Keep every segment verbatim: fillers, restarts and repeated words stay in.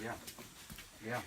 Ya. Ya.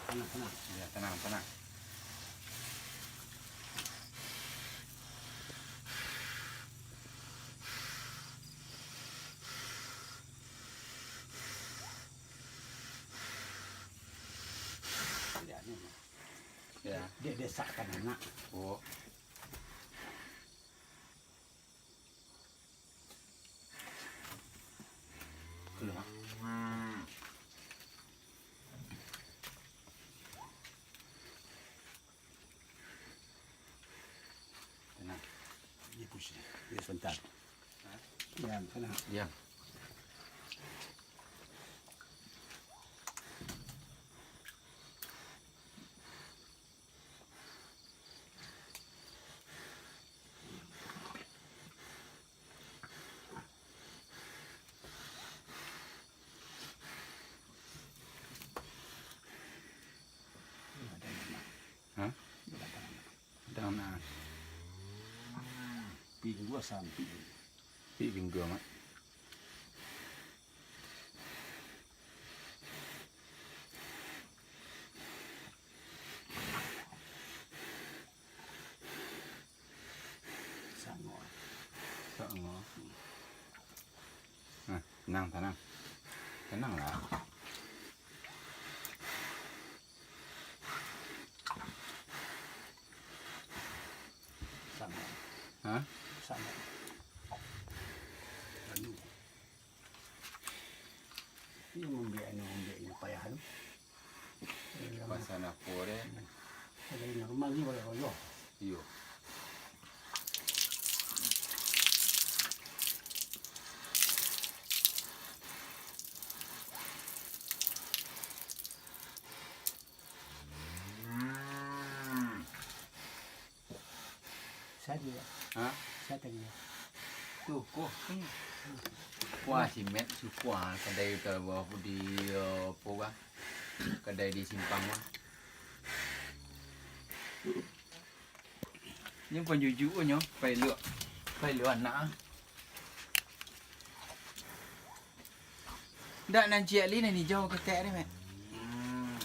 Tenang, tenang. Ya, tenang, tenang. Ya. Dek desakkan anak. Oh. Keluar. Tenang. Dia pusing. Dia sebentar. Hah? Diam, tenang. Diam. Hah? Dang nah. Pinggua sampi. Pi pinggua, Mak. Sango. Sango. Nah, tenang, tenang. Tenanglah. Sango. Hah? Sango. Anu. Iyo mambiak anu, mambiak anu payah tu. Pasan apo deh? Kalau normal ni boleh royoh. Iyo. Saja. Hah? Saya tadi. Tuh, kok. Kuah si Mat, sukua kadai ka bawah di, eh, apo kah? Kadai di simpang mah. Nyo panjujuak nyo, pai luak. Pai luak anak ah. Ndak nan ciek li nan ijau ketek ni, Mat. Hmm.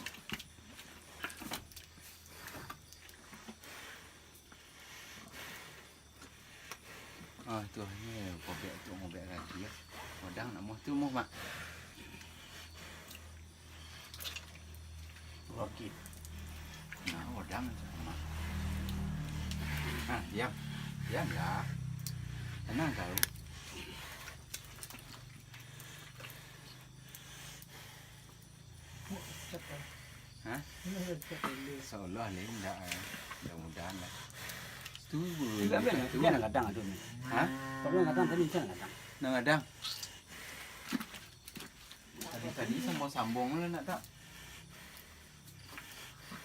Ah, tu ni, kobek tu, ngobek lagi ya. Wadang nak muah tu, muah, Mak. Oke. Nah, wadang tu, Mak. Ah, diam. Diam lah. Tenang kau. Hah? Insya Allah, Lin, ndak, eh. Mudah-mudahan lah. Itu, Enggak, Lin, itu. Dia nak gadang tu ni. Hah? Kalau nak gadang tadi, macam nak gadang? Nak gadang? Tadi-tadi sambung-sambung lah nak tak?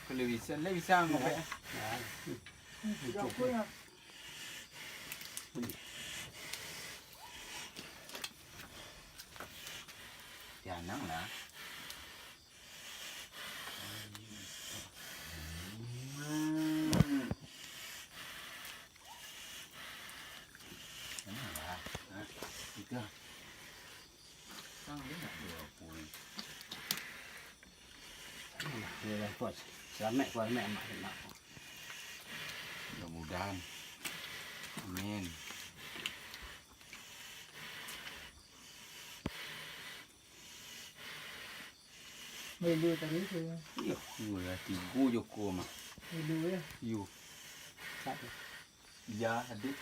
Kalau bisa, lah bisa ngobek. Ya. Jangan lah. Jangan lah. Nah, tiga. Sang dia nak dua pun. Yolah, bos. Selamat keluar, Mat, Mak. Mudah-mudahan. Amin. Melu tadi tu. Iyo. Iyo lah, tigo jo ko, Mak. Melu ya. Iyo. Satu. Ya, adik.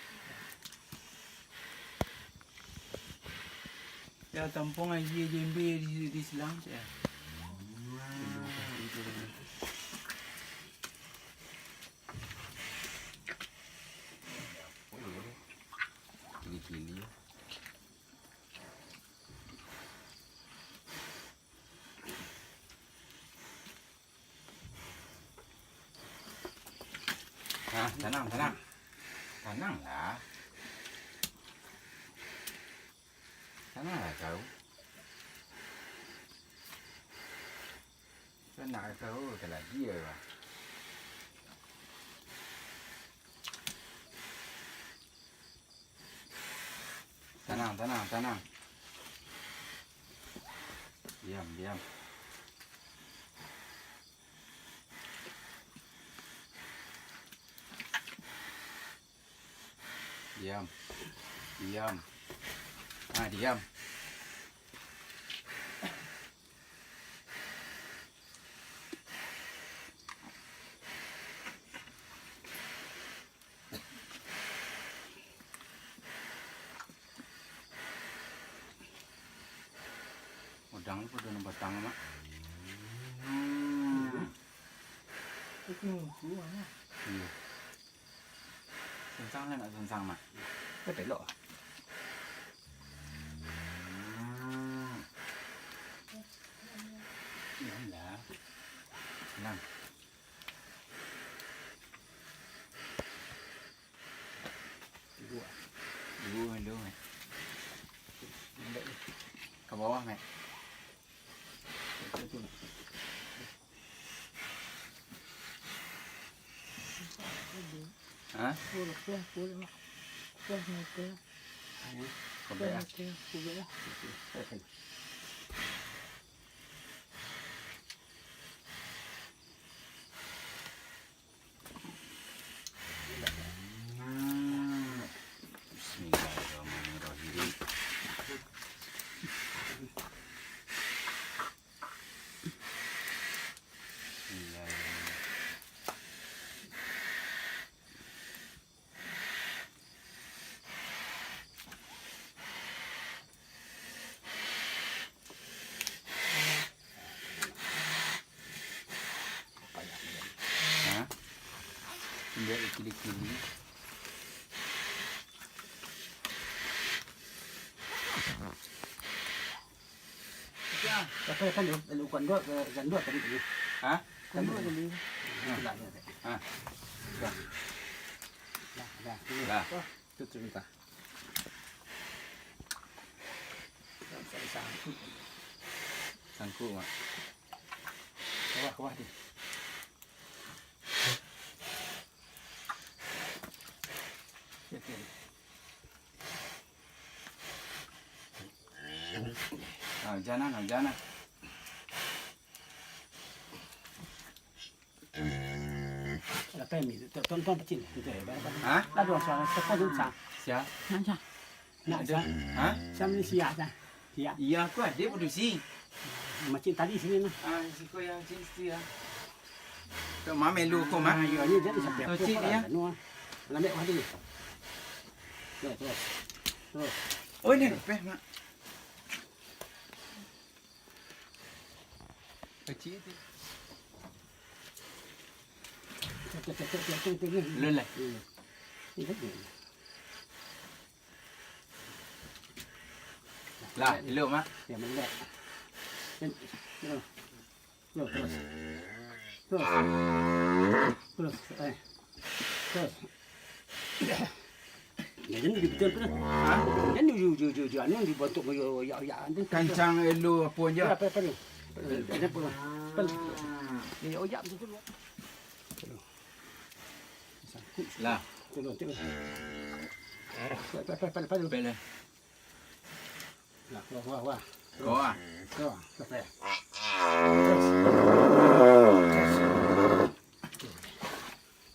Ya, tampung aia jembe di, di silang, cak, ya. Kili-kili. Nah, tanang, tanang. Tananglah. Tananglah kau. Kau nak kau ka lagi yo, bah. Tanang, tanang, tanang. Diam, diam. Diam. Diam. Ah, diam. Udang tu pado nan batang, Mak. Hmm. Itu nunggu, Mak. Iyo. Sansang lah nak sansang, Mak. Kau telok. Hmm. Iyolah. Tenang. Dua. Dua, dua, Mak. Ka bawah, Mak. Ha? Kobek ah. Bismillahirrahmanirrahim. Bismillahirrahmanirrahim. Ha? Indak dikili-kili. Apa kan dia, ukuran dua, eh, ukuran dua tadi tu. Ha? Ukuran dua tadi. Ha. Itulah dia. Ha. Dah. Dah, dah, dulu. Dah. Oh, tutup entah. Sangkut, Mak. Kawah, kawah dia. Ah, hujan ah, hujan ah. Lapeh mi, tuan, tuan pacin. Itu ya, barang-barang. Ha? Aduh, suara sekolah tu, Sa. Sia? Sa. Nak, Sa. Ha? Sa ni sia, Sa. Sia. Iya, aku ada produksi. Macin tadi sini nah. Ah, siko yang macin situ ya. Tok ma melu ko, Mak. Ah, iya, ni jadi sampai. Tok cik, ya. Anu, ah. Lambek mati. Terus, terus. Terus. Oh, ini lapeh, Mak. Kecil tu. Cek, cek, cek, cek, cek, cek, cek. Belum lah. Iya. Iya, iya. Lah, elok, Mak. Ya, melihat. Terus. Terus, terus. Terus. Terus. Eh. Terus. Ya, jadi dibetul tu. Ha? Jadi ju, ju, ju, ju, anu dibantuk yo, ya, ya, nanti. Kancang elo apo je. Ya, apa, apa ni? Ada apa? Apa ni? Ya, ya, ya, betul tu. Lah. Terus, terus. Apa, apa, apa, apa? Apa lah? Nah, wah, wah, wah. Wah. Wah, sampai.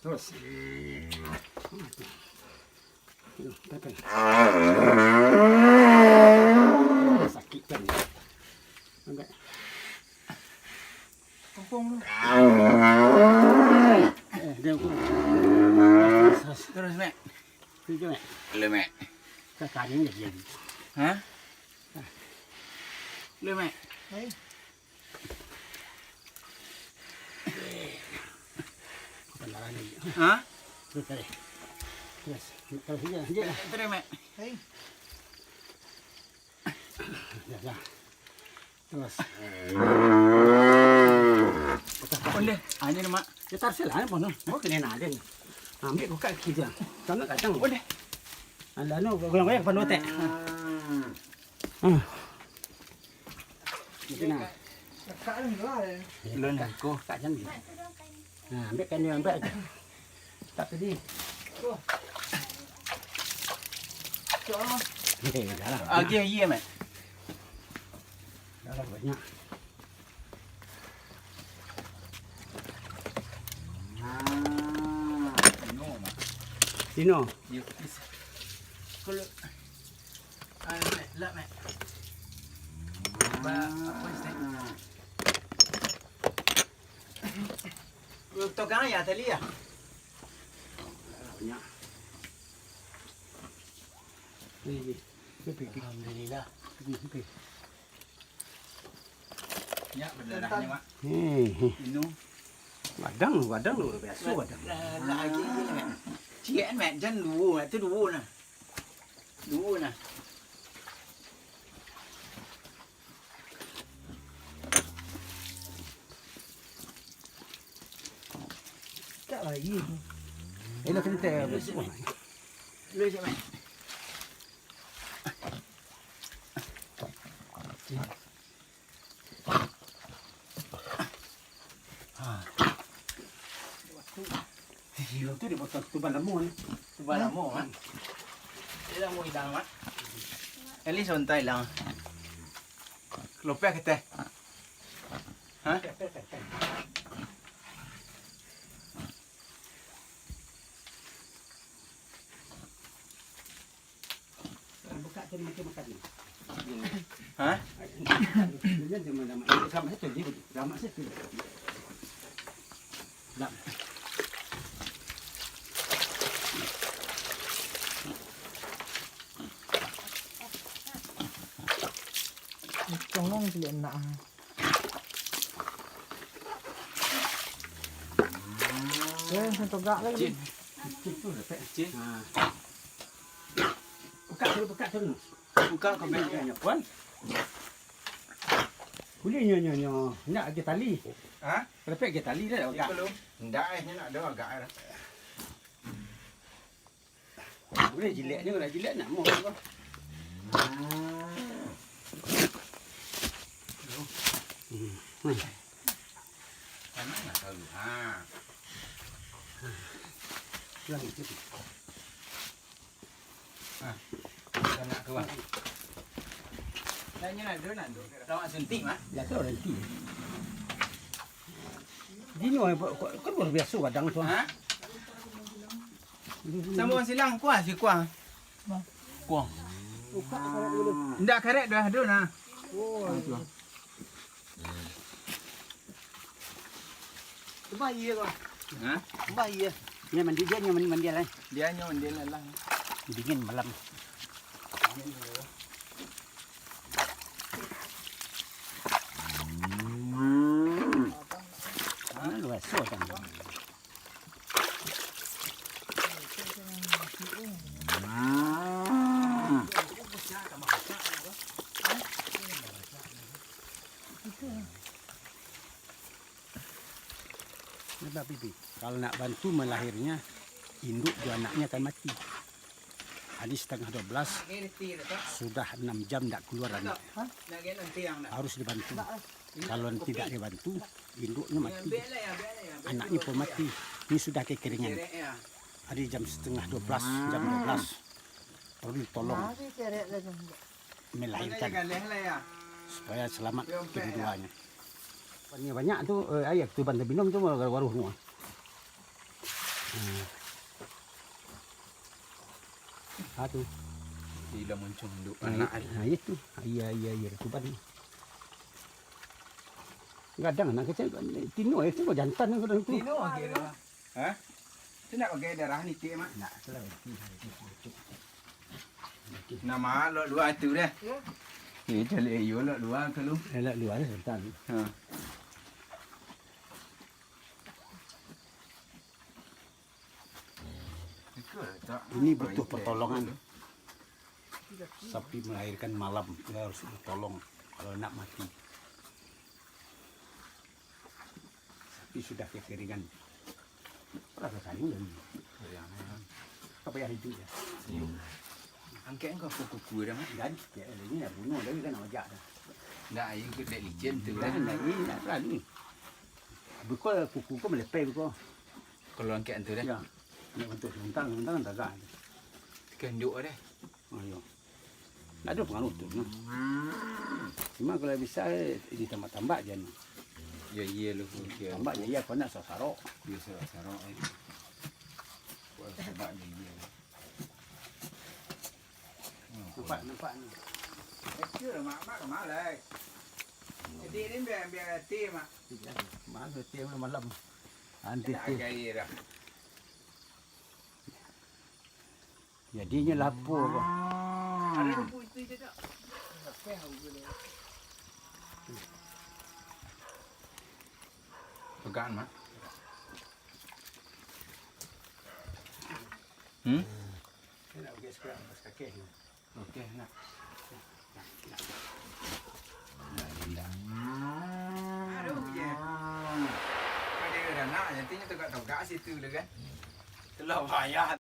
Terus. Terus. Terus. Terus, sampai. Sakit kan. Sampai. Kampung lu. Eh, dia aku. Terus, Mek. Itu, Mek. Lu, Mek. Kakanin dia jadi. Hah? Lu, Mek. Hei. Kebenaran ni. Hah? Terus, terus. Terus, terus, terus, terus. Terus, Mek. Hei. Ya, ya. Terus. Onde, anjir, Mak. Ya, taruh sih lah, apa, no? Mau kena nadin. Ambiak buka kaki tu. Tangan kadang. Boleh. Alah, no, goyang-goyang kepala otak. Ah. Ah. Macam mana? Kakak ni lah. Belum, kakak jangan. Nah, ambiak kan dia, ambiak. Tak pedih. Eh, dah lah. Agiah, iya, Mat. Dah lah, banyak. Ah, Tino, Mat. Tino. Yo, is. Kalau, ah, Mat, lah, Mat. Ba, apa is that? Togang ya, tali ya? Banyak. Ni, ni. Ni, ni, ni. Alhamdulillah. Ni, ni. Nyak badarahnyo, Mak. Heh, heh. Inu. Gadang, gadang luar biaso, gadang. Lah, lah, lagi, lagi, Mak. Ciek, Mak. Jan duo, Mak. Tu duo nah. Duo nah. Tak lagi. Elok kena teh. Lu siap, Mak. Ha. Iyo, tu dia potong tuban lamo ni. Tuban lamo, kan? Dia lamo ilang, Mak. At least onta ilang. Lopeh ka ateh. Ha? Buka tu macam makan ni. Ha? Dia jangan lama. Sama satu je. Lama satu. Dah. Congong ciliak nak. Eh, santogak lagi. Cik. Cik tu lepek. Cik. Ha. Buka dulu, buka dulu. Buka kau bengkoknyo, Puan. Buliah nyo, nyo, nyo. Ndak agi tali. Ha? Lepek agi tali dah, buka. Iko lu. Ndak, eh, nyo nak ado agak, eh. Buliah jilek ni, nak jilek nak mau apa? Hmm. Hmm. Panas nak tahu. Ha. Pulang je. Ha. Dah nak keluar. Nak nyo nak dulu, nak dulu. Awak suntik, Mak? Lah tu orang ti. Dino, eh, kok, kok luar biaso gadang tu, ah. Ha? Samo silang, kuah si kuah. Kuah. Indak karek dah ado nah. Oh, itu. Bahaya kau. Ha? Bahaya. Dia mandi, dia nyo mandi, mandi lah. Dia nyo mandi lah. Dingin malam. Hmm. Ah, luar so kan. Kalau nak bantu melahirnya, induk jo anaknya akan mati. Tadi setengah dua belas, sudah enam jam ndak keluar anak. Harus dibantu. Kalau tidak dibantu, induknya mati. Anaknya pun mati. Ini sudah kekeringan. Tadi jam setengah dua belas, jam dua belas. Perlu ditolong melahirkan supaya selamat kedua-duanya. Banyak tu, eh, aia tuban taminum tu, waruh-waruh tu. Hmm. Ah, tu. Gila muncung induk anak. Ah, itu. Iya, iya, iya, tuban. Gadang anak kecil, tino, eh, tino jantan yang kadang tu. Tino aja dah. Ha? Tu nak pakai darah ni, tik, Mak? Nak, tu lah. Nama lok luar tu dah. Ya. Eh, calik ayo lok luar kalau. Eh, lok luar dah, sebentar. Ha. Ini butuh pertolongan. Sapi melahirkan malam, dia harus ditolong kalau nak mati. Sapi sudah kekeringan. Rasa sayang dari. Apa yang itu ya? Angkek engkau kuku-kuku dah, Mat? Jadi, ya, ini ya bunuh dari kan awak dah. Ndak, ayo ke dek licin tu dah. Ndak, ini ndak terlalu. Beko kuku ko melepai beko. Kalau angkek tu dah. Ya. Nak bantu sementang, sementang tagak. Kenduk dah. Ayo. Ndak ado pangaruh tu, nah. Cuma kalau bisa, eh, ditambah-tambah je, nah. Ya, iya lu, iya. Tambah je, iya, kau nak sarok-sarok. Iya, sarok-sarok, eh. Kau sarok je, iya. Nampak, nampak ni. Kecil, mak, mak, mak, lai. Jadi ni biar, biar hati, mak. Mana hati malam? Nanti tu. Agak iya dah. Jadinyo lapo ko. Pegang, Mak. Hmm? Okey, nak. Aduh, ya. Kau dia dah nak, nanti nyo tegak-tegak situ tu kan. Telah payah.